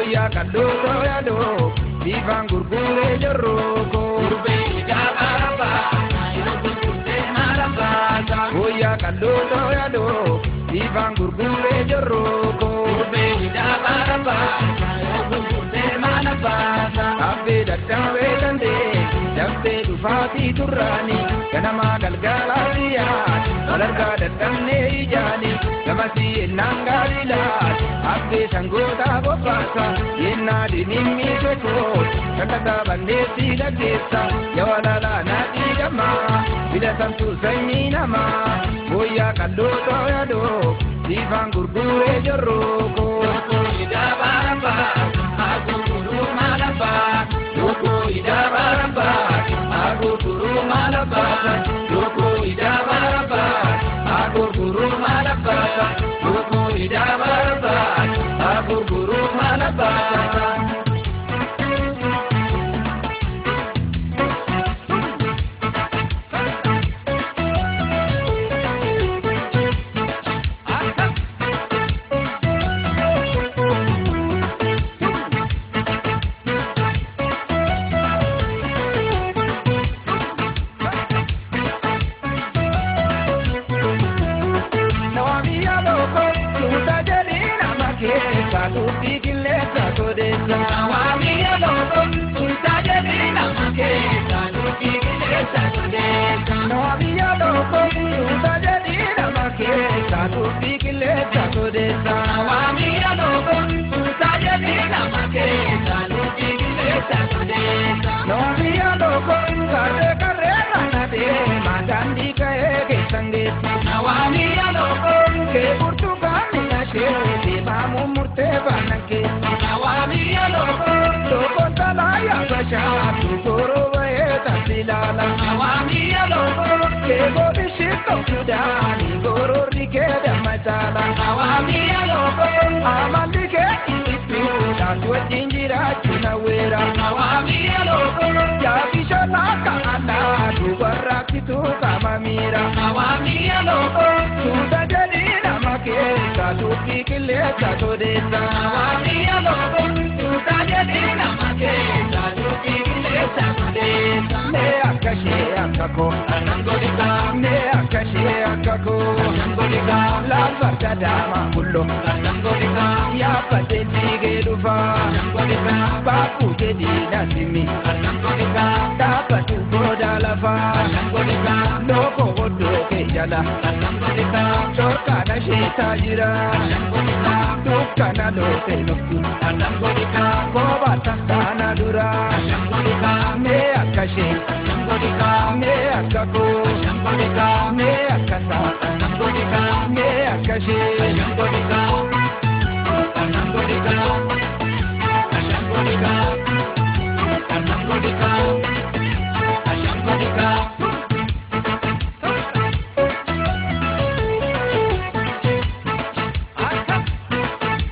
Boya kallo yado Divan gurgure joroko Boya kallo yado Divan gurgure joroko Abbe dattawe dande Dabbe dufati turrani Ganama galgala Walarga dadamne ijani Gamasi ennangalila Abbe sangota bobasa Yenna dinimmi seko Kakata bandesi lagessa Yawalala nati gama Bila samtu sainama Boya kallo toyado Divan gurgure joroko Doko idabaramba Agurguru malamba Doko idabaramba Agurguru malamba Doko idabaramba Agurguru malamba Doko idabaramba Agurguru malamba. Me akashe, me akako, me akasa, me akashe.